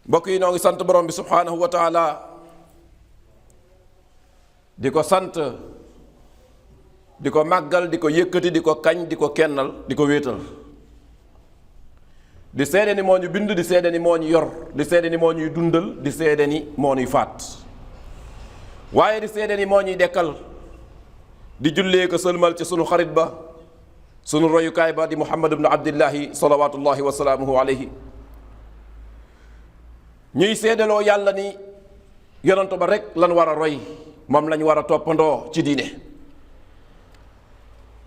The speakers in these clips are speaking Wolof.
mbokk yi noo ngi sant borom bi subhaanahu wa taala di ko sant di ko màggal di ko yëkkati di ko kañ di ko kennal di ko wéetal di seede ni moo ñu bind di seede ni moo ñu yor di seede ni moo ñuy dundal di seede ni moo ñuy faat waaye di seede ni moo ñuy dekkal di jullee ko sëlmal ci sunu xarit ba sunu royukaay ba di Muhammad ibnu Abdillahi salawatullahi wa salaamuhu alayhi ñuy seedaloo yàlla ni yonantu ba rek lan war a roy moom lañ war a toppandoo ci diine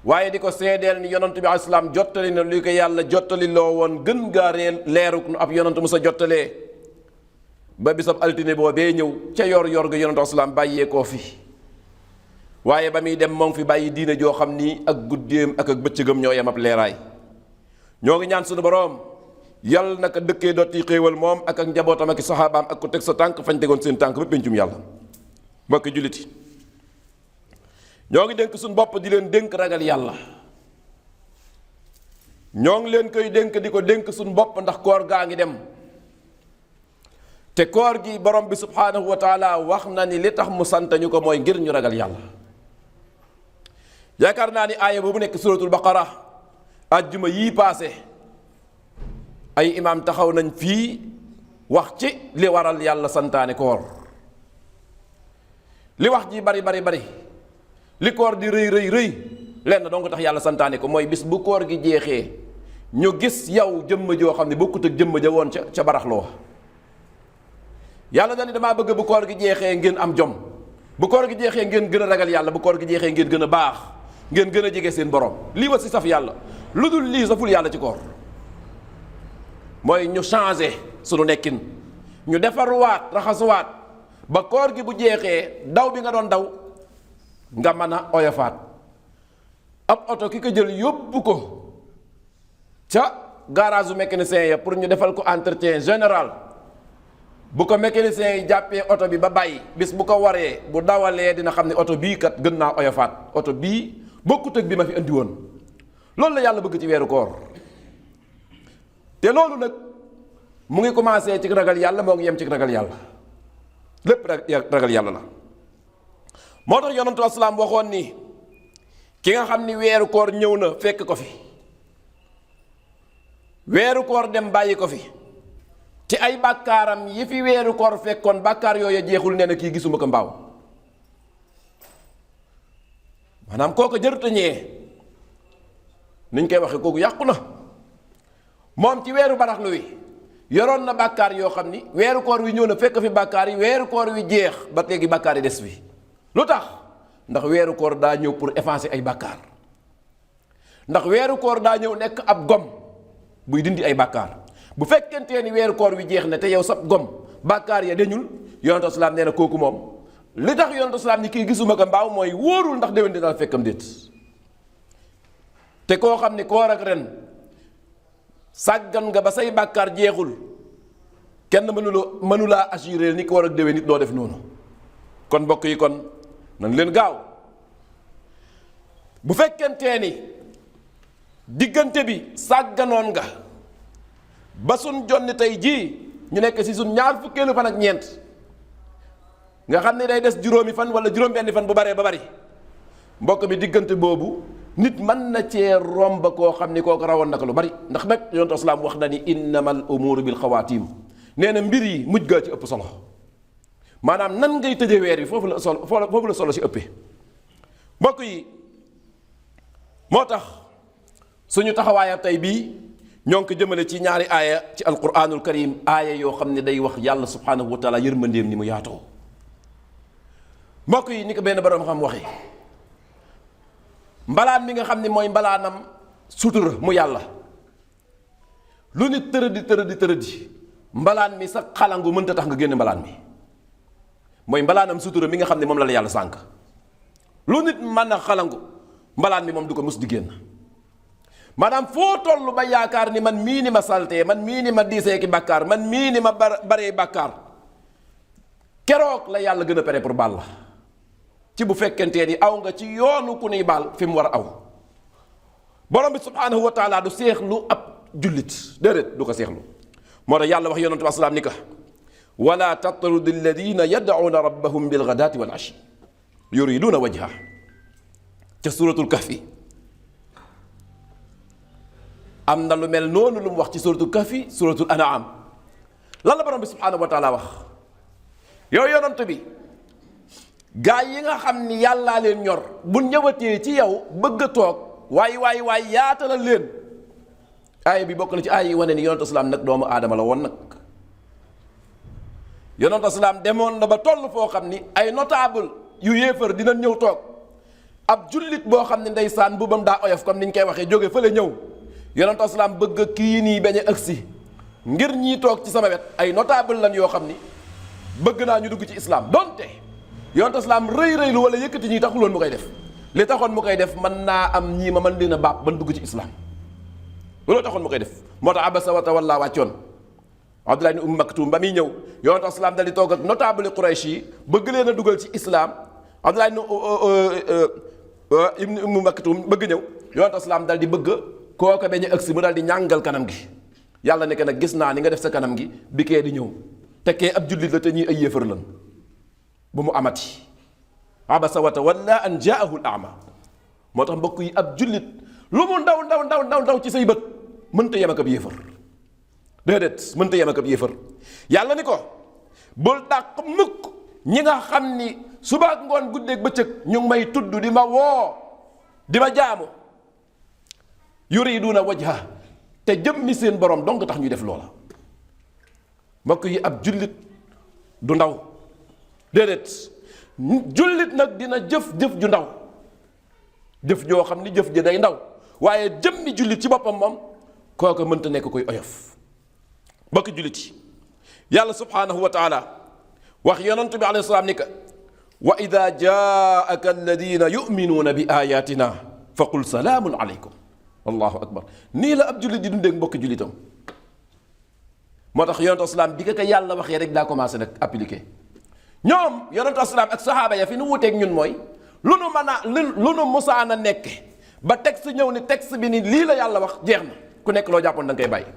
waaye di ko seedeel ni yonantu bi islaam jottali na li ko yàlla jottali loo woon gën gaa leeruk nu ab yonantu mu sa jottalee ba bisab altine boobee ñëw ca yor ga yonantu islaam bàyyee koo fi waaye ba muy dem moo ngi fi bàyyi diine joo xam ni ak guddeem ak bëccëgam ñoo yem ab leeraay ñoo ngi ñaan suñu boroom yàlla naka dëkkee dotti xéewal moom ak njabootam ak saxaabaam ak ku teg sa tànk fañ tegoon seen tànk ba péncum yàlla mbokki julliti ñoo ngi dénk suñu bopp di leen dénk ragal yàlla ñoo ngi leen koy dénk di ko dénk suñu bopp ndax koor gaa ngi dem te koor gi borom bi subhaanahu wa taala wax na ni li tax mu sant ñu ko mooy ngir ñu ragal yàlla yaakaar naa ni aaya boobu nekk suratul baqara àjjuma yii paase ay imaam taxaw nañ fii wax ci li waral yàlla santaane koor li wax ji bari li koor di rëy lenn donc tax yàlla santaane ko mooy bis bu koor gi jeexee ñu gis yow jëmm joo xam ne bokkut ak jëmm ja woon ca baraxloo yàlla na ni damaa bëgg bu koor gi jeexee ngeen am jom bu koor gi jeexee ngeen gën a ragal yàlla bu koor gi jeexee ngeen gën a baax ngeen gën a jege seen borom lii wa si saf yàlla lu dul lii saful yàlla ci koor mooy ñu changé sunu nekkin ñu defaruwaat raxasuwaat ba koor gi bu jeexee daw bi nga doon daw nga mën a oyofaat ab oto ki ko jël yóbbu ko ca garage u mécanicien ya pour ñu defal ko entretien général bu ko mécanicien yi jàppee oto bi ba bàyyi bis bu ko waree bu dawalee dina xam ne oto bii kat gën naa oyofaat oto bii bokkut ak bi ma fi andi woon loolu la yàlla bëgg ci weeru koor te loolu nag mu ngi commencé ci ragal yàlla moo ngi yem ci ragal yàlla lépp ragal yàlla la moo tax yonantu asalaam waxoon ni ki nga xam ni weeru koor ñëw na fekk ko fi weeru koor dem bàyyi ko fi ci ay bàkkaaram yi fi weeru koor fekkoon bàkkaar yooyu jeexul nee na kii gisuma ko mbaaw maanaam kooku jëruta ñee niñ koy waxee kooku yàqu na moom ci weeru baraxlu wi yoroon na bàkkaar yoo xam ni weeru koor wi ñëw na fekk fi bàkkaar yi weeru koor wi jeex ba léegi bàkkaar yi des fi lu tax ndax weeru koor daa ñëw pour effacer ay bàkkaar ndax weeru koor daa ñëw nekk ab gom buy dindi ay bàkkaar bu fekkentee ni weeru koor wi jeex na te yow sab gom bàkkaar ya deñul yonentu islaam nee na kooku moom li tax yonentu islaam ni kii gisuma ko mbaaw mooy wóorul ndax déwén dina fekkam déet te koo xam ni koor ak ren sàggan nga ba say bàkkaar jeexul kenn mënulaa assuré ni koor ak déwén nit doo def noonu kon mbokk yi kon nan leen gaaw bu fekkentee ni diggante bi sàgganoon nga ba suñ jonni tey jii ñu nekk ci suñ ñaar fukkeelu fan ak ñeent nga xam ne day des juróomi fan wala juróom benni fan bu baree ba bari mbokk bi diggante boobu nit mën na cee romb koo xam ni kooku rawoon na ko lu bari ndax nag yonent islaam wax na ni innamal umuru bil xawaatim nee na mbir yi mujj gaa ci ëpp solo maanaam nan ngay tëje weer yi foofu la solo ci ëppee mbokk yi moo tax suñu taxawaaya tey bii ñoo ngi ko jëmale ci ñaari aaya ci alquranul karim aaya yoo xam ne day wax yàlla subhanahu wa taala yërmandeem ni mu yaatoo mbokk yi ni ko benn borom xam waxee mbalaan mi nga xam ne mooy mbalaanam sutura mu yàlla lu nit tërëdi mbalaan mi sa xalangu mënta tax nga génn mbalaan mi mooy mbalaanam sutura mi nga xam ne moom la yàlla sànk lu nit mën a xalangu mbalaan mi moom du ko mus di génn maanaam foo toll ba yaakaar ni man mii ni ma saltee man mii ni ma diisee ki bàkkaar man mii ni ma baree bàkkaar keroog la yàlla gën a pare pour baal la ci bu fekkentee ni aw nga ci yoonu ku nuy baal fi mu war a aw borom bi subhaanahu wa taala du seexlu ab jullit déedéet du ko seexlu moo tax yàlla wax yonentu bi asalaam ni ka wala tatrudi alladina yad'una rabbahum bilghadaati wal ashi yuriduna wajha ca suratul kahfi. am na lu mel noonu lu mu wax ci suratul kahfi, suratul an'am. lan la borom bi subhaanahu wa taala wax? yow yonent bi, gaa yi nga xam ni yàllaa leen ñor bu ñëwatee ci yow bëgg a toog waay yaatalal leen. aaya bi bokk na ci aaya yi wane ni yonent islaam nag doomu aadama la woon nag. yonent islaam demoon na ba toll foo xam ni ay notable yu yéefar dina ñëw toog. ab jullit boo xam ne ndeysaan mbubbam daa oyof comme niñ koy waxee jóge fële ñëw. yonent islaam bëgg kii nii bañ a agsi ngir ñii toog ci sama wet ay notable lan yoo xam ni bëgg naa ñu dugg ci islam donte yonent islaam rëy lu wala yëkkati ñii taxuloon mu koy def. li taxoon mu koy def mën naa am ñii ma mën leen a baab ban dugg ci islam loolu taxoon mu koy def. moo tax abasa wa tawalla wàccoon Abdullah ibn Maktum ba muy ñëw yonent islaam dal di toog ak notable Quraysh yi bëgg leen a dugal ci islam. Abdullah ibn Maktum bëgg ñëw yonent islaam dal di bëgg kooka bañ a agsi mu dal di ñàngal kanam gi. yàlla nekk nag gis naa ni nga def sa kanam gi bi kee di ñëw tekkee ab jullit la te ñii ay yéefar lan bu mu amati. abasa wa tawalla an jaahu al-a'ma. moo tax mbokk yi ab jullit lu mu ndaw ci say bët mënta yem ak ab yéefar. déedéet mënta yem ak ab yéefar. yàlla ni ko bul dàq mukk ñi nga xam ni suba ak ngoon guddeeg bëccëg ñu ngi may tudd di ma woo di ma jaamu yuriduna wajha te jëmmi seen borom donc tax ñuy def loola. mbokk yi ab jullit du ndaw déedéet jullit nag dina jëf ju ndaw jëf joo xam ni jëf ji day ndaw waaye jëmmi jullit ci boppam moom kooku mënta nekk koy oyof. mbokk jullit yi yàlla subhaanahu wa taala wax yonent bi alayhi salaam ni ka wa ida jaaka alladina yuminuuna bi ayatina fa qul salaamun aleykum. allahu akbar. nii la ab jullit di dundee mbokk jullitam. moo tax yonent islaam bi ka yàlla waxee rek daa commencé nag appliqué. ñoom yonent islaam ak saxaaba ya fi nu wuteeg ñun mooy lu nu mën a lu nu musaana nekke ba texte ñëw ni texte bi ni lii la yàlla wax jeex na ku nekk loo jàppoon da nga koy bàyyi.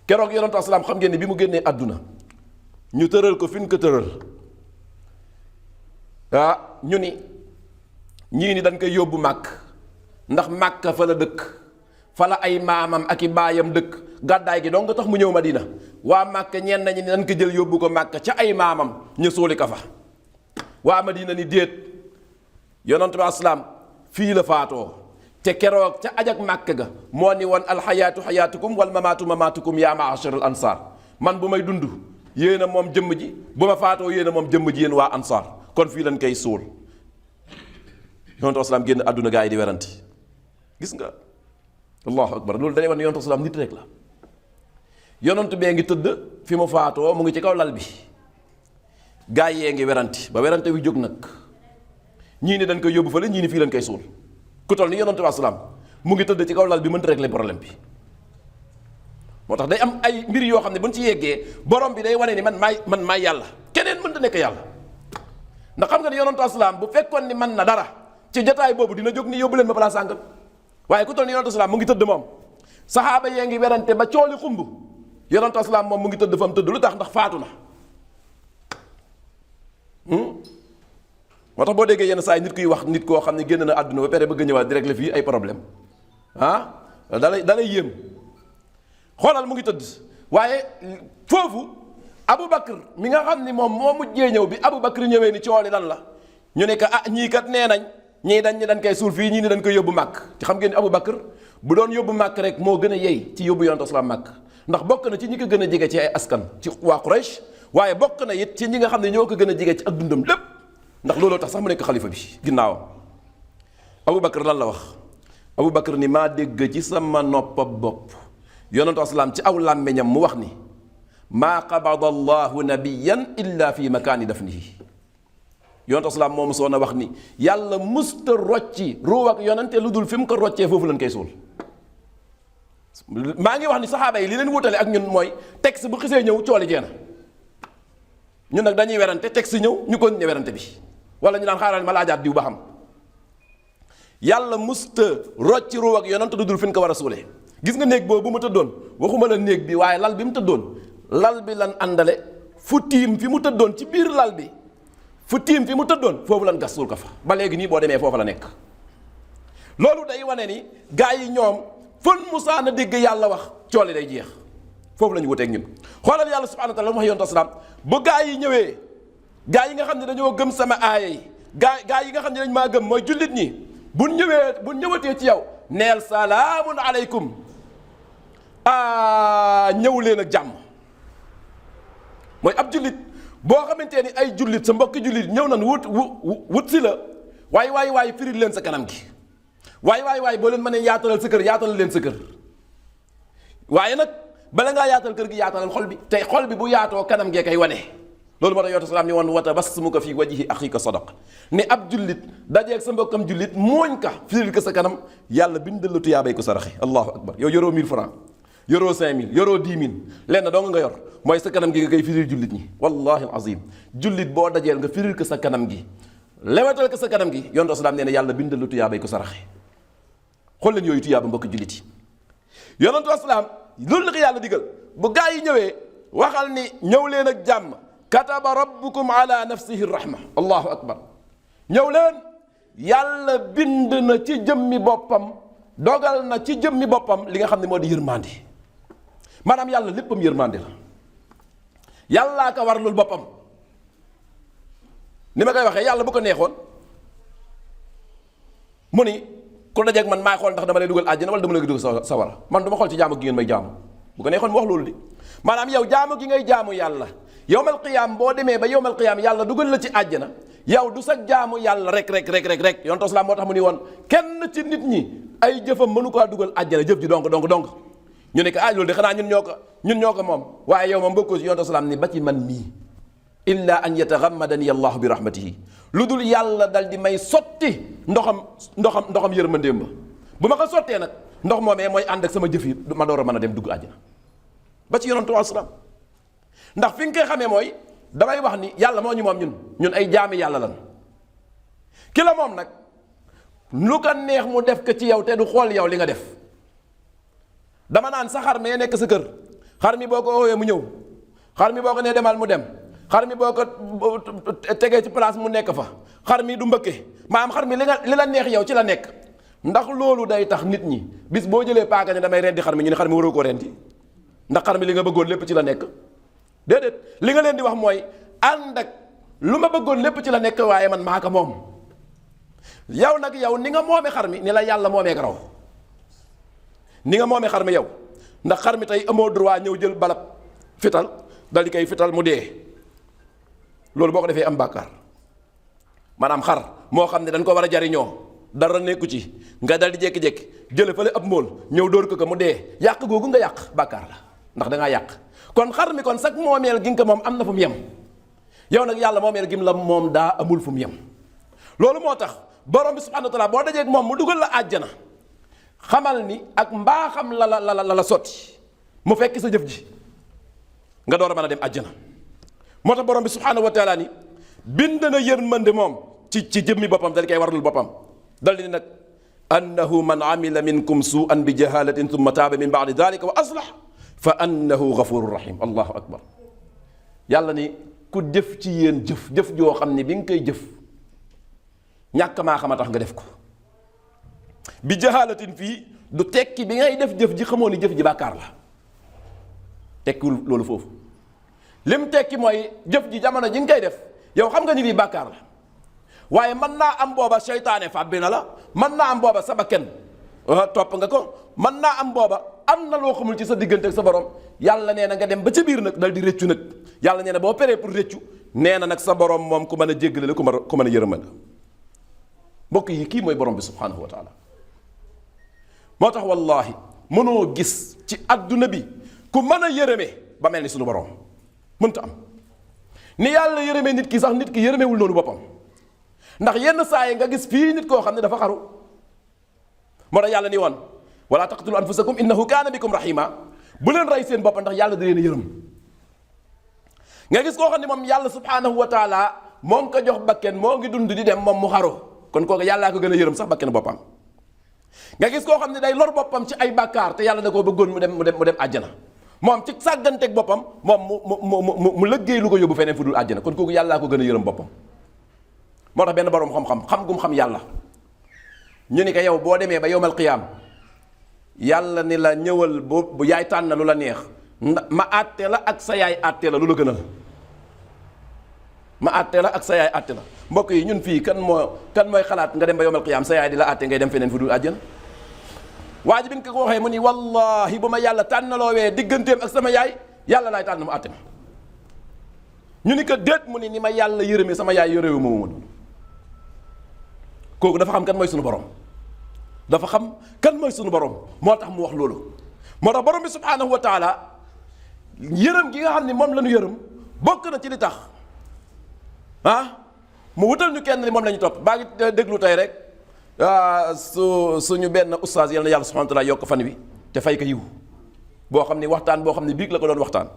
keroog yonent islaam xam ngeen ni bi mu génnee àdduna ñu tëral ko fi ñu ko tëral ñu ni ñii ni dañ koy yóbbu màkk ndax màkk fa la dëkk fa la ay maamam ak i baayam dëkk gàddaay gi dong nga tax mu ñëw Madina. waa màkk ñenn ñi dañ ko jël yóbbu ko màkk ca ay maamam ñu suuli ko fa. waa Madina ni déet yonent bi islaam fii la faatoo te keroog ca ajak màkk ga moo ni woon alxayaatu xayaatukum wal mamaatu mamaatukum yaa maachar al ansaar. man bu may dund yéen a moom jëmm ji bu ma faatoo yéen a moom jëmm ji yéen waa ansaar kon fii lañ koy suul. yonent bi islaam génn àdduna gaa yi di weranti gis nga allahu akbar. loolu day wan yonent bi islaam nit rek la. yonent bee ngi tëdd fi mu faatoo mu ngi ci kaw lal bi gaa yee ngi weranti ba werante wi jóg nag ñii ni dañ koy yóbbu fële ñii ni fii lañ koy suul. ku toll ni yonent bi islaam mu ngi tëdd ci kaw lal bi mënta régler problème bi. moo tax day am ay mbir yoo xam ne buñ ci yeggee borom bi day wane ni man maay yàlla keneen mënta nekk yàlla. ndax xam nga ni yonent bi islaam bu fekkoon ni man na dara ci jotaay boobu dina jóg ni yóbbu leen ma balaa sàngam waaye ku toll ni yonent bi islaam mu ngi tëdd moom saxaaba yee ngi werante ba cooli xumb yonent bi islaam moom mu ngi tëdd fa mu tëdd lu tax ndax faatu na. moo tax boo déggee yenn saa yi nit kuy wax nit koo xam ne génn na àdduna ba pare bëgg a ñëwaat direct la fii ay problème dalay yéem. xoolal mu ngi tëdd waaye foofu Aboubacar mi nga xam ni moom moo mujjee ñëw bi Aboubacar ñëwee ni cooli lan la ñu ne que ñii kat nee nañ ñii dañ koy suul fii ñii ni dañ koy yóbbu màkk. ci xam ngeen ni Aboubacar bu doon yóbbu màkk rek moo gën a yey ci yóbbu yonent islaam màkk ndax bokk na ci ñi ko gën a jege ci ay askan ci waa Quraysh waaye bokk na it ci ñi nga xam ne ñoo ko gën a jege ci ak dundam lépp ndax looloo tax sax mu nekk xalifa bi ginnaawam. Aboubacar lan la wax Aboubacar ni maa dégg ci sama noppa bopp yonentu islaam ci aw làmmiñam mu wax ni maa qabada allahu nabiyan illa fi makaani dafnihi. yonentu islaam moomu soon a wax ni yàlla musta rocci ruuw ak yonente lu dul fi mu ko roccee foofu lañ koy suul. maa ngi wax ni saxaaba yi li leen wutale ak ñun mooy texte bu xisee ñëw cooli jeena ñun nag dañuy werante texte ñëw ñu ko ne werante bi wala ñu naan xaaral ma laajaat diw ba xam. yàlla musta rocci ruuw ak yonente lu dul fi ñu ko war a suulee. gis nga néeg boobu bu mu tëddoon waxuma la néeg bi waaye lal bi mu tëddoon lal bi lan àndale fu tiim fi mu tëddoon ci biir lal bi, fu tiim fi mu tëddoon foofu lan gas suul ko fa ba léegi nii boo demee foofu la nekk. loolu day wane ni gaa yi ñoom fën musaana dégg yàlla wax coole day jeex. foofu la ñu wuteeg ñun. xoolal yàlla subhanahu wa taala wax yonent salaam bu gaa yi ñëwee, gaa yi nga xam ne dañoo gëm sama aaya yi, gaa yi nga xam ne dañ maa gëm mooy jullit ñi, bu ñëwatee ci yow neel salaamun aleykum, ñëw leen ak jàmm. mooy ab jullit boo xamante ni ay jullit sa mbokki jullit ñëw nan wut si la, waaye firil leen sa kanam gi, waaye boo leen mënee yaatalal sa kër yaatalal leen sa kër, waaye nag bala ngaa yaatal kër gi yaatalal xol bi, tey xol bi bu yaatoo kanam gee koy wane. loolu moo tax yonent salaam ni woon wa tabassumuka fi wajhi axiika sadaq, ne ab jullit dajeeg sa mbokkam jullit mooñ ka firil ko sa kanam, yàlla bindal la tuyaabay ko saraxe. allahu akbar. yow yoroo 1000 francs, yoroo 5000, yoroo 10 000, lenn dong nga yor mooy sa kanam gi nga koy firil jullit ñi. wallahi alazim jullit boo dajeel nga firil ko sa kanam gi, lewatal ko sa kanam gi, yonent salaam nee na yàlla bindal la tuyaabay ko saraxe. xool leen yooyu tuyaaba mbokk jullit yi. yonent salaam loolu la ko yàlla digal, bu gaa yi ñëwee waxal ni ñëw leen ak jàmm. kataba rabbukum ala nafsihi rahma. allahu akbar. ñëw leen, yàlla bind na ci jëmmi boppam, dogal na ci jëmmi boppam li nga xam ne moo di yërmande. maanaam yàlla léppam yërmande la, yàllaa ko warlul boppam. ni ma koy waxee, yàlla bu ko neexoon mu ni ku dajeeg man maay xool ndax dama lay dugal àjjana wala dama lay dugal sawara. man du ma xool ci jaamu gi ngeen may jaamu. bu ko neexoon mu wax loolu di. maanaam yow jaamu gi ngay jaamu yàlla, yowmal qiyaam boo demee ba yowmal qiyaam yàlla dugal la ci àjjana, yow du sag jaamu yàlla rek yonent salaam moo tax mu ni woon kenn ci nit ñi ay jëfam mënu kaa dugal àjjana, jëf ji donc ñu ne ko loolu de xanaa ñun ñoo ko moom, waaye yow moom bokkoo ci. yonent salaam ni ba ci man mii, illa an yatagammadani allahu bi rahmatihi, lu dul yàlla dal di may sotti ndoxam yërmandeem ba. bu ma ko sottee nag ndox moomee mooy ànd ak sama jëf yi, ma door a mën a dem dugg àjjana. ba ci yonent salaam. ndax fi nga koy xamee mooy damay wax ni yàlla moo ñu moom, ñun ay jaami yàlla lan. ki la moom nag lu ko neex mu def ko ci yow te du xool yow li nga def. dama naan sa xar mee nekk sa kër, xar mi boo ko woowee mu ñëw, xar mi boo ko nee demal mu dem, xar mi boo ko tegee ci place mu nekk fa, xar mi du mbëkke, maanaam xar mi li la neex yow ci la nekk. ndax loolu day tax nit ñi bis boo jëlee paaka ne damay rendi xar mi, ñu ne xar mi waroo koo rendi ndax xar mi li nga bëggoon lépp ci la nekk. déedéet, li nga leen di wax mooy ànd ak lu ma bëggoon lépp ci la nekk, waaye man maa ko moom. yow nag yow ni nga moomee xar mi ni la yàlla moomee garaw, ni nga moomee xar mi yow. ndax xar mi tey amoo droit ñëw jël balab fital dal di koy fital mu dee. loolu boo ko defee am bàkkaar. maanaam xar moo xam ne dañ ko war a jariñoo, dara nekku ci, nga dal di jékki-jékki jële fële ab mool ñëw dóor ko mu dee, yàq googu nga yàq bàkkaar la, ndax da ngaa yàq. kon xar mi kon sax moomeel gi nga ko moom am na fu mu yem, yow nag yàlla moomeel gi mu la moom daa amul fu mu yem. loolu moo tax borom bi subhanahu wa taala boo dajeeg moom mu dugal la àjjana, xamal ni ak mbaaxam la sotti mu fekk sa jëf ji nga door a mën a dem àjjana. moo tax borom bi subhanahu wa taala ni bind na yërmande moom ci jëmmi boppam dal koy warlul boppam, dal di nag annahu man amila minkum su'an bi jahalatin thumma taaba min ba'di dhalika wa aslah fa annahu ghafurur rahim. allahu akbar. yàlla ni ku jëf ci yéen jëf joo xam ne bi nga koy jëf ñàkk maa xam a tax nga def ko. bi jahalatin fii du tekki bi ngay def jëf ji xamoo ni jëf ji bàkkaar la, tekkiwul loolu foofu. lim tekki mooy jëf ji jamono ji nga koy def yow xam nga ni lii bàkkaar la, waaye mën naa am booba seytaane fàbbi na la, mën naa am booba sa bakkan topp nga ko, mën naa am booba am na loo xamul ci sa diggante ak sa borom. yàlla nee na nga dem ba ca biir nag dal di rëccu nag. yàlla nee na boo peree pour rëccu, nee na nag sa borom moom ku mën a jéggale la, ku mën a yërëmal la. mbokk yi kii mooy borom bi subhanahu wa taala. moo tax wallahi mënoo gis ci adduna bi ku mën a yërëme ba mel ni suñu borom, mënta am. ni yàlla yërëmee nit ki sax nit ki yërëmewul noonu boppam, ndax yenn saa yi nga gis fii nit koo xam ne dafa xaru. moo tax yàlla ni woon wala taqtulu anfusakum innahu kaana bikum rahima, bu leen rey seen bopp ndax yàlla da leen a yërëm. nga gis koo xam ne moom yàlla subhanahu wa taala moo ngi ko jox bakken, moo ngi dund di dem moom mu xaru, kon kooku yàllaa ko gën a yërëm sax bakken boppam. nga gis koo xam ne day lor boppam ci ay bàkkaar te yàlla da koo bëggoon mu dem àjjana, moom ci sàgganteeg boppam moom mu lëggéey lu ko yóbbu feneen fu dul àjjana. kon kooku yàllaa ko gën a yërëm boppam. moo tax benn borom xam gum xam yàlla ñu ni ko yow boo demee ba yowmal qiyaam yàlla ni la ñëwal bu yaay tànn lu la neex ma àtte la ak sa yaay àtte la lu la gënal. ma àtte la ak sa yaay àtte la mbokk yi ñun fii kan mooy xalaat nga dem ba yowmal qiyaam sa yaay di la àtte ngay dem feneen fu dul àjjana. waa ji bi nga ko waxee mu ni wallahi bu ma yàlla tànnaloowee digganteem ak sama yaay yàlla laay tànn mu àtte ma. ñu ni ko déet mu ni ma yàlla yërëmee sama yaay yërëwu ma woon. kooku dafa xam kan mooy sunu borom. dafa xam kan mooy sunu borom moo tax mu wax loolu. moo tax borom bi subhaanahu wa taala yërëm gi nga xam ne moom la ñu yërëm bokk na ci li tax mu wutal ñu kenn ni moom la ñu topp. baa ngi déglu tey rek suñu benn oustaz yal na yàlla subhaanahu wa taala yokk fan wi te fay ko yiw boo xam ne waxtaan boo xam ne biig la ko doon waxtaan.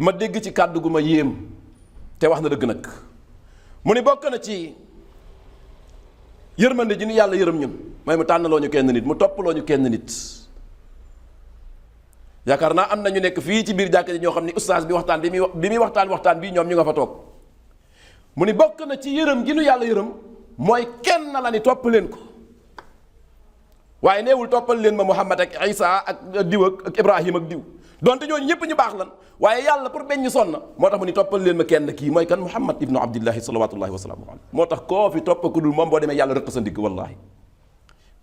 ma dégg ci kàddu gu ma yéem te wax na dëgg nag mu ni bokk na ci yërmande ji ni yàlla yërëm ñun mooy mu tànnaloo ñu kenn nit mu toppaloo ñu kenn nit. yaakaar naa am na ñu nekk fii ci biir jàkka ji ñoo xam ni ustaas bi waxtaan bi muy waxtaan bii ñoom ñu nga fa toog mu ni bokk na ci yërëm gi nu yàlla yërëm mooy kenn la ni topp leen ko waaye neewul toppal leen ma Muhammad ak Isa ak diw ak Ibrahim ak diw donte ñooñu ñëpp ñu baax lan waaye yàlla pour beñ ñu sonn moo tax mu ni toppal leen ma kenn kii mooy kan Muhammad ibnu Abdillahi salawatullahi wa salaamu alayhi. moo tax koo fi topp ku dul moom boo demee yàlla rëq sa ndigg wallahi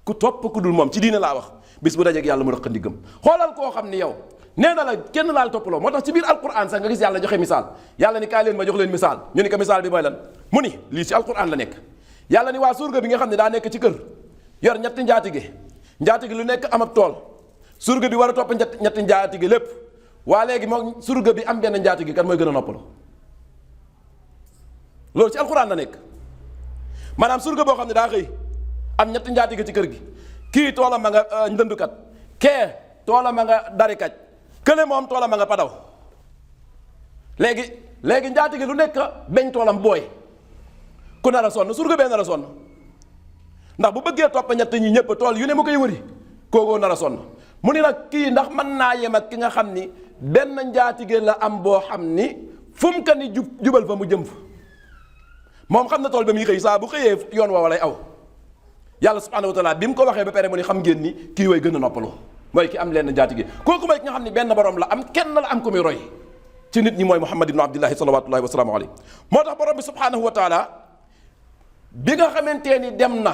ku topp ku dul moom ci diine laa wax bis bu dajeeg yàlla mu rëq ndiggam. xoolal koo xam ni yow nee na la kenn laal toppaloo moo tax ci biir alquran sax nga gis yàlla joxe misaal yàlla ni kaay leen ma jox leen misaal ñu ni ko misaal bi mooy lan mu ni lii ci alquran la nekk yàlla ni waa surga bi nga xam ne daa nekk ci kër yor ñetti njaatige lu nekk am ab tool surga bi war a topp ñetti njaatige lépp waa léegi moom surga bi am benn njaatige kan mooy gën a noppalu loolu ci alquran la nekk maanaam surga boo xam ne daa xëy am ñetti njaatige ci kër gi kii toolam ma nga ndëndukat kee toolam ma nga darikat kële moom toolam ma nga padaw léegi njaatige lu nekk beñ toolam booy ku nar a sonn surga bee nar a sonn ndax bu bëggee topp ñett ñi ñëpp tool yu ne mu koy wëri kookoo nar a sonn mu ni nag kii ndax mën naa yem ak ki nga xam ni benn njaatige la am boo xam ni fu mu ka ni jubal fa mu jëm fa moom xam na tool ba muy xëy saa bu xëyee yoon woowa lay aw yàlla subhanahu wa taala bi mu ko waxee ba pare mu ni xam ngeen ni kii way gën a noppaloo mooy ki am lenn njaatige kooku mooy ki nga xam ni benn borom la am kenn la am ko muy roy ci nit ñi mooy Muhammad ibnu Abdillahi salawatullahi wa salaamu alayhi moo tax borom bi subhanahu wa taala bi nga xamante ni dem na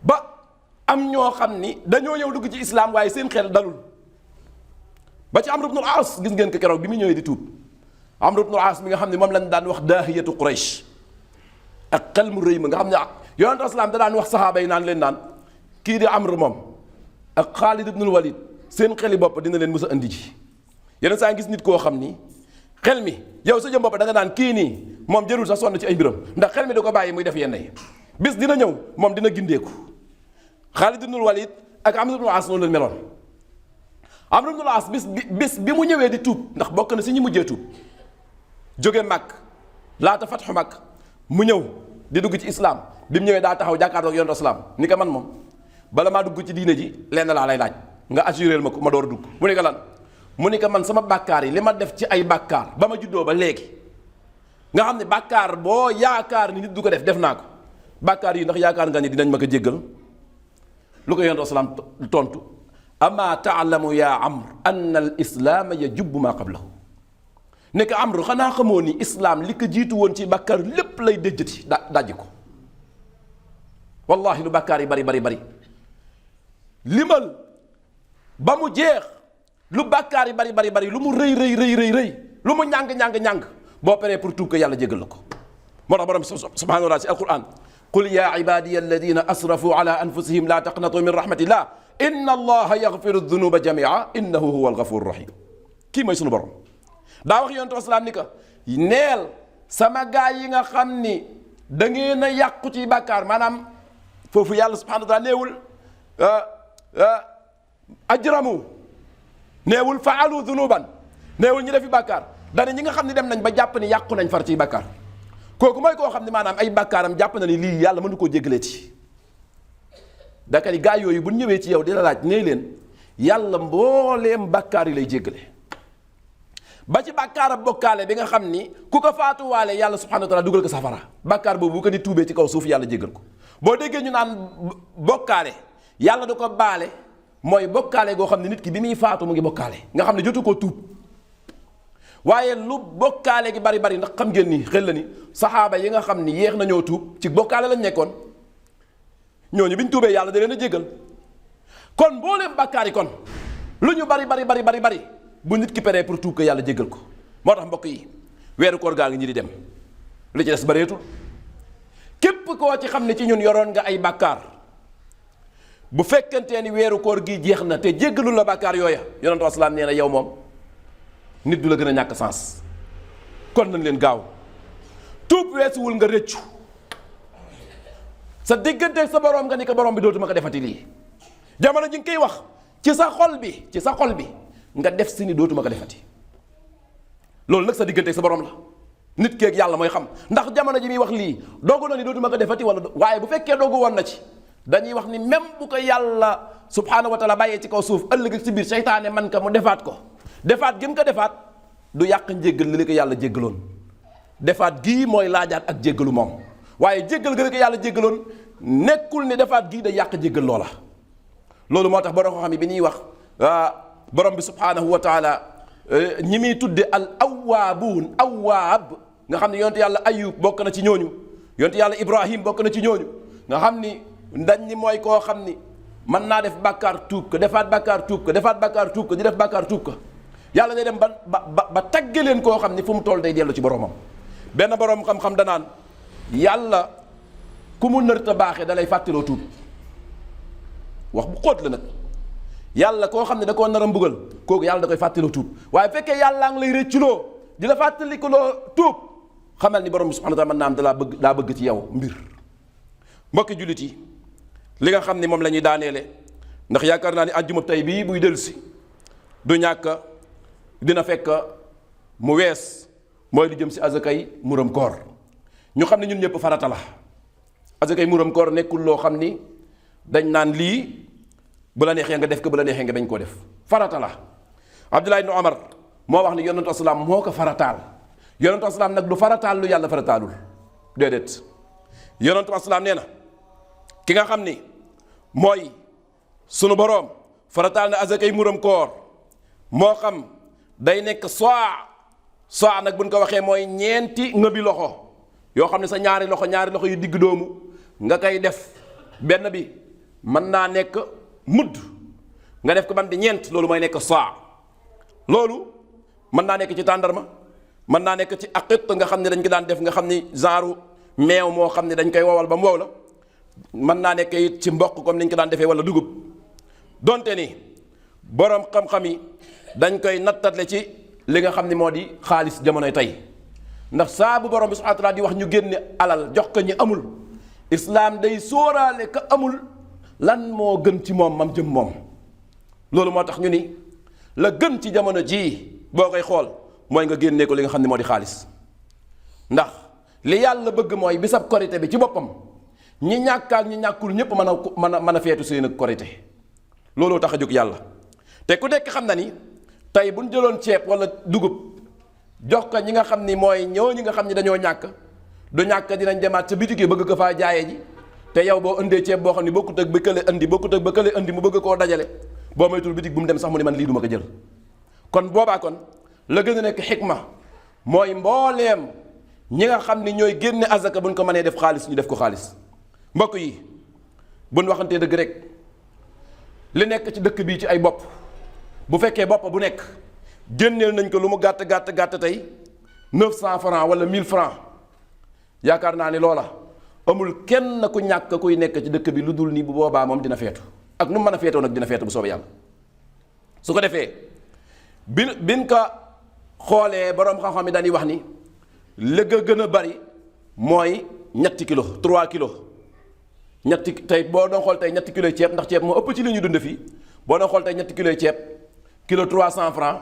ba am ñoo xam ni dañoo ñëw dugg ci islam waaye seen xel dalul ba ci Amr ibn al-As gis ngeen ko keroog bi mu ñëwee di tuub Amr ibn al-As mi nga xam ne moom lañ daan wax daahiyatu Quraysh ak xel mu rëy ma nga xam ne yonent islam da daan wax saxaaba yi naan leen naan kii di Amr moom ak Xaalid ibn al-Walid seen xeli bopp dina leen mës a indi ji yeneen saa gis nit koo xam ni xel mi yow sa jëm bopp da nga naan kii nii moom jërul sax sonn ci ay mbiram ndax xel mi da ko bàyyi muy def yenn yi bis dina ñëw moom dina gindeeku Xaalid ibn al-Walid ak Amr ibn al-As noonu la meloon Amr ibn al-As bis bi mu ñëwee di tuub ndax bokk na si ñi mujjee tuub jóge Makk laata fatxu Makk mu ñëw di dugg ci islam bi mu ñëwee daa taxaw jàkkaarloog yoonu islam ni ko man moom bala maa dugg ci diine ji lenn laa lay laaj nga assuréel ma ko ma door a dugg mu ni ko lan mu ni ko man sama bàkkaar yi li ma def ci ay bàkkaar ba ma juddoo ba léegi nga xam ne bàkkaar boo yaakaar ni nit du ko def naa ko bàkkaar yi ndax yaakaar nga ni dinañ ma ko jéggal lu ko yonent salaam tontu ama taalamu yaa Amr anna al islaama yajubbu maa qablahu nekk Amr xanaa xamoo ni islaam li ko jiitu woon ci bàkkaar lépp lay déjjati dajji ko wallahi lu bàkkaar yi bari limal ba mu jeex lu bàkkaar yi bari lu mu rëy lu mu ñàng boo paree pour tuub ko yàlla jégal la ko moo tax borom subhanahu wa taala ci alquran qul ya ibadiya alladina asrafu ala anfusihim la taqnatu min rahmatillah inna allaha yaghfiru dunuba jamia innahu huwa alghafuru rahim kii mooy sunu borom daa wax yonent wasalaam ni ko neel sama gaay yi nga xam ni da ngeen a yàqu ci bàkkaar maanaam foofu yàlla subhanahu wa taala neewul ajramu neewul faalu dunuban neewul ñu defi bàkkaar dana ñi nga xam ne dem nañ ba jàpp ni yàqu nañ far ci bàkkaar kooku mooy koo xam ne maanaam ay bàkkaaram jàpp na ni lii yàlla mënu koo jéggaleeti daka ni gaa yooyu bu ñëwee ci yow di la laaj nee leen yàlla mbooleem bàkkaar yi lay jéggale ba ci bàkkaar bokkaale bi nga xam ni ku ko faatuwaale yàlla subhanahu wa taala dugal ko safara bàkkaar boobu bu ko di tuubee ci kaw suuf yàlla jéggal ko boo déggee ñu naan bokkaale yàlla du ko baale mooy bokkaale goo xam ne nit ki bi muy faatu mu ngi bokkaale nga xam ne jotu koo tuub waaye lu bokkaale gi bari bari ndax xam ngeen ni xel la ni saxaaba yi nga xam ni yéex nañoo tuub ci bokkaale lañ nekkoon ñooñu bi ñu tuubee yàlla da leen a jéggal kon mbooleem bàkkaar yi kon lu ñu bari bu nit ki peree pour tuub ko yàlla jéggal ko moo tax mbokk yi weeru koor gaa ngi ñi di dem li ci des bareetul képp koo ci xam ne ci ñun yoroon nga ay bàkkaar bu fekkantee ni weeru koor gi jeex na te jéggalu la bàkkaar yooya yonent wa salaam nee na yow moom nit du la gën a ñàkk sens kon nañ leen gaaw tuub weesuwul nga rëccu sa diggante sa borom nga ni ko borom bi dootuma ko defati lii jamono ji nga koy wax ci sa xol bi nga def si ni dootuma ko defati loolu nag sa diggante sa borom la nit keeg yàlla mooy xam ndax jamono ji muy wax lii doogu na ni dootuma ko defati wala waaye bu fekkee doogu woon na ci dañuy wax ni même bu ko yàlla subhaanahu wa taala bàyyee ci kaw suuf ëllëg si biir seytaane man ka mu defaat ko defaat gi mu ko defaat du yàq njéggal li ko yàlla jéggaloon defaat gii mooy laajaat ak jéggalu moom waaye jéggal ga ko yàlla jéggaloon nekkul ni defaat gii da yàq jéggal loola loolu moo tax borom ko xam ne bi ñuy wax borom bi subhaanahu wa taala ñi muy tudde al awwaabuun awwaab nga xam ne yonte yàlla ayub bokk na ci ñooñu yonte yàlla ibrahim bokk na ci ñooñu nga xam ni ndañ ni mooy koo xam ni mën naa def bàkkaar tuub ko defaat bàkkaar tuub ko defaat bàkkaar tuub ko di def bàkkaar tuub ko yàlla day dem ba tagge leen koo xam ni fu mu toll day dellu ci boromam benn borom xam-xam danaan yàlla ku mu nërta baaxee da lay fàttaloo tuub wax bu xóot la nag yàlla koo xam ne da koo nar a mbugal kooku yàlla da koy fàttaloo tuub waaye fekkee yàllaa ngi lay rëcculoo di la fàttalikuloo tuub xamal ni borom bi subhanahu wa taala mën naa am daa bëgg ci yow mbir mbokki jullit yi li nga xam ni moom la ñuy daaneele ndax yaakaar naa ni àjjuma tey bii buy dellusi du ñàkk dina fekk mu wees mooy li jëm si azakay muram koor ñu xam ne ñun ñëpp farata la azakay muram koor nekkul loo xam ni dañ naan lii bu la neexee nga def ko bu la neexee nga bañ koo def farata la Abdullah ibn Omar moo wax ni yonentu asalaam moo ko farataal yonentu asalaam nag du farataal lu yàlla farataalul déedéet yonentu asalaam nee na ki nga xam ni mooy sunu boroom farataal na azakay muram koor moo xam day nekk saa nag buñ ko waxee mooy ñeenti ngëbi loxo yoo xam ne sa ñaari loxo yu digg doomu nga koy def benn bi mën naa nekk mudd nga def ko ban di ñeent loolu mooy nekk saa loolu mën naa nekk ci tàndarma mën naa nekk ci aqit nga xam ne dañ ko daan def nga xam ni genre meew moo xam ne dañ koy wowal ba mu wow la mën naa nekk it ci mboq comme niñ ko daan defee wala dugub donte ni boroom xam-xam yi dañ koy nattatle ci li nga xam ni moo di xaalis jamonoy tey ndax saa bu borom bi subhaanahu wa taala di wax ñu génne alal jox ko ñi amul islaam day sóoraale ka amul lan moo gën ci moom mam jëm moom loolu moo tax ñu ni la gën ci jamono jii boo koy xool mooy nga génnee ko li nga xam ne moo di xaalis ndax li yàlla bëgg mooy bisab korité bi ci boppam ñi ñàkk ak ñi ñàkkul ñëpp mën a feetu seen ak korité looloo tax a jóg yàlla te ku nekk xam na ni tey bu ñu jëloon ceeb wala dugub jox ko ñi nga xam ni mooy ñi nga xam ni dañoo ñàkk du ñàkk dinañ demaat sa bitig yi bëgg ko faa jaayee ji te yow boo indee ceeb boo xam ni bokkut ak ba kële indi bokkut ak ba kële indi mu bëgg koo dajale boo moytul bitig bu mu dem sax mu ni man lii duma ko jël kon boobaa kon la gën a nekk xikma mooy mbooleem ñi nga xam ni ñooy génne azaka buñ ko mënee def xaalis ñu def ko xaalis mbokk yi buñ waxantee dëgg rek li nekk ci dëkk bii ci ay bopp bu fekkee bopp bu nekk génneel nañ ko lu mu gàtt tey 900 francs wala 1000 francs yaakaar naa ni loola amul kenn ku ñàkk kuy nekk ci dëkk bi lu dul nii bu boobaa moom dina feetu ak nu mu mën a feetoo nag dina feetu bu soobee yàlla su ko defee bin ko xoolee boroom xam-xam yi dañuy wax ni lëg a gën a bari mooy ñetti kilo 3 kilos ñetti tey boo doon xool tey ñetti kilos ceeb ndax ceeb moo ëpp ci li ñu dund fii boo doon xool tey ñetti kilos ceeb kilo 300 francs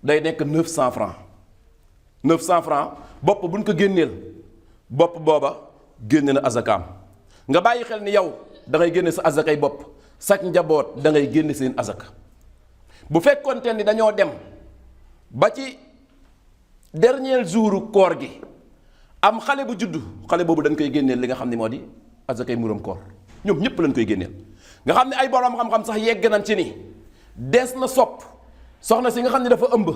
day nekk 900 francs 900 francs bopp buñ ko génneel bopp booba génne na azakaam nga bàyyi xel ni yow da ngay génne sa azakay bopp sak njaboot da ngay génne seen azaka bu fekkonte ni dañoo dem ba ci dernier jour koor gi am xale bu juddu xale boobu dañ koy génneel li nga xam ne moo di azakay muram koor ñoom ñëpp lañ koy génneel. nga xam ne ay borom xam-xam sax yegg nañ ci ni des na sopp soxna si nga xam ne dafa ëmb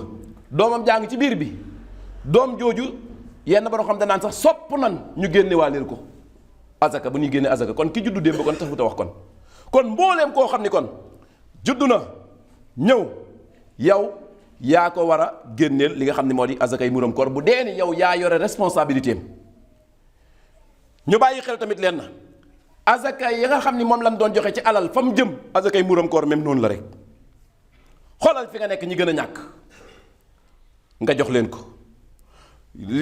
doomam jaa ngi ci biir bi doom jooju yenn borom xam danaan sax sopp nan ñu génne waaleel ko azaka bu ñuy génne azaka kon ki juddu démb kon taxut a wax kon mbooleem koo xam ni kon juddu na ñëw yow yaa ko war a génneel li nga xam ne moo di azakay muram koor bu dee ni yow yaa yore responsabilité am ñu bàyyi xel tamit leen na azakay yi nga xam ni moom lañ doon joxe ci alal fa mu jëm azakay muram koor même noonu la rek xoolal fi nga nekk ñi gën a ñàkk nga jox leen ko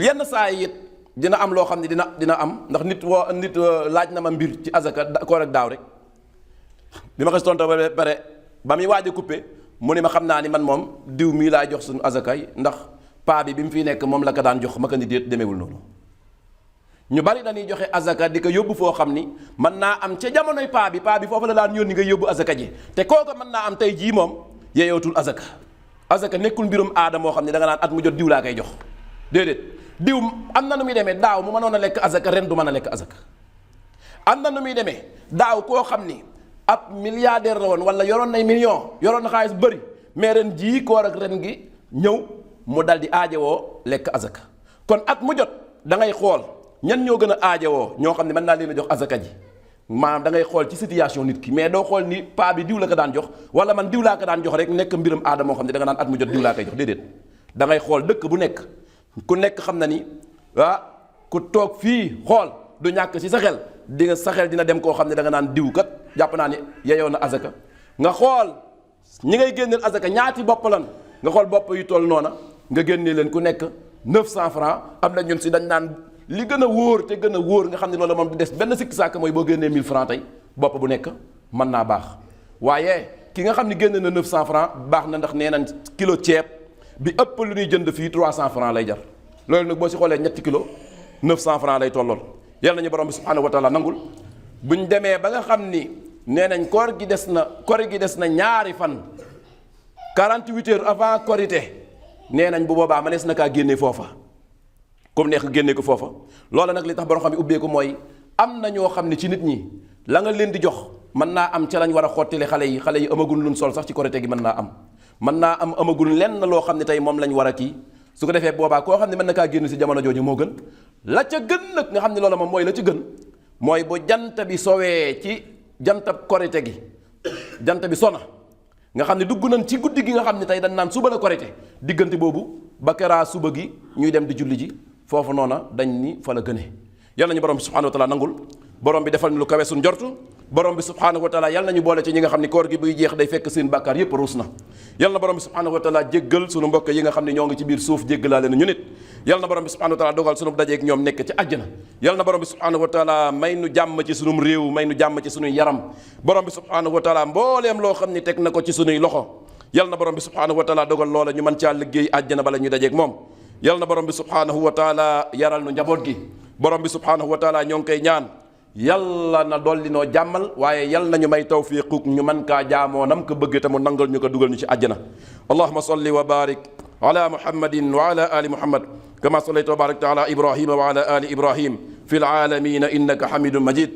yenn saa yi it dina am loo xam ne dina am ndax nit laaj na ma mbir ci azaka koor ak daaw rek bi ma ko si tontu ba pare ba muy waaj a coupé mu ne ma xam naa ni man moom diw mii laa jox suñu azakay ndax paa bi mu fiy nekk moom la ko daan jox ma ko ni déet demeewul noonu ñu bari dañuy joxe azaka di ko yóbbu foo xam ni mën naa am ca jamonoy paa bi foofu la daan yónni nga yóbbu azaka ji te kooku mën naa am tey jii moom yeeyootul azaka nekkul mbirum aada moo xam ne da nga naan at mu jot diw laa koy jox déedéet diw am na nu muy demee daaw mu mënoon a lekk azaka ren du mën a lekk azaka am na nu muy demee daaw koo xam ni ab milliardaire la woon wala yoroon nay million yoroon na xaalis bëri mais ren jii koor ak ren gi ñëw mu dal di aajowoo lekk azaka kon at mu jot da ngay xool ñan ñoo gën a aajowoo ñoo xam ne mën naa leen a jox azaka ji maanaam da ngay xool ci situation nit ki mais doo xool ni paa bi diw la ko daan jox wala man diw laa ko daan jox rek nekk mbiram aada moo xam ne da nga naan at mu jot diw laa koy jox déedéet da ngay xool dëkk bu nekk ku nekk xam na ni ku toog fii xool du ñàkk ci sa xel di nga sa xel dina dem koo xam ne da nga naan diw kat jàpp naa ni yeyoo na azaka nga xool ñi ngay génneel azaka ñaati bopp lan nga xool bopp yu toll noona nga génnee leen ku nekk 900 francs am na ñun si dañ naan li gën a wóor te gën a wóor nga xam ne loolu moom du des benn sikki sàkk mooy boo génnee 1000 francs tey bopp bu nekk mën naa baax waaye ki nga xam ne génne na 900 francs baax na ndax nee nañ kilo ceeb bi ëpp lu ñuy jënd fii 300 francs lay jar loolu nag boo si xoolee ñetti kilo 900 francs lay tollool yàlla nañu borom bi subhanahu wa taala nangul buñ demee ba nga xam ni nee nañ koor gi des na ñaari fan 48 heures avant korité nee nañ bu boobaa mënees na kaa génnee foofa comme neex génnee ko foofa loola nag li tax borom xam ne ubbeeku mooy am na ñoo xam ne ci nit ñi la nga leen di jox mën naa am ca lañ war a xottile xale yi amagul luñ sol sax ci korité gi mën naa am amagul lenn loo xam ne tey moom lañ war a kii su ko defee boobaa koo xam ne mën na kaa génn si jamono jooju moo gën la ca gën nag nga xam ne loola moom mooy la ca gën mooy bu jant bi sowee ci jantab korité gi jant bi sona nga xam ne dugg nañ ci guddi gi nga xam ne tey dañ naan suba la korité diggante boobu ba keraa suba gi ñuy dem di julli ji foofu noona dañ ni fa la gënee yàlla nañu borom bi subhanahu wa taala nangul borom bi defal ñu lu kawe suñ njortu borom bi subhanahu wa taala yàlla nañu boole ci ñi nga xam ne koor gi buy jeex day fekk seen bàkkaar yépp ruus na yàlla na borom bi subhanahu wa taala jéggal suñu mbokk yi nga xam ne ñoo ngi ci biir suuf jéggalaale na ñu nit yàlla na borom bi subhanahu wa taala dogal suñu dajeeg ñoom nekk ci àjjana yàlla na borom bi subhanahu wa taala may nu jàmm ci sunum réew may nu jàmm ci sunuy yaram borom bi subhanahu wa taala mbooleem loo xam ne teg na ko ci sunuy loxo yàlla na borom bi subhanahu wa taala dogal loola ñu mën caa liggéey àjjana bala ñu dajeeg moom yàlla na borom bi subhanahu wa taala yaral nu njaboot gi borom bi subhanahu wa taala ñoo ngi koy ñaan yàlla na dolli noo jàmmal waaye yàlla nañu may tawfiiquk ñu mën kaa jaamoo nam ko bëgg te mu nangal ñu ko dugal ñu ci àjjana allahumma salli wa barik ala muhammadin wa ala ali muhammad kama sallayta wa barakta ala ibrahima wa ala ali ibrahim fi alalamina innaka hamidun majid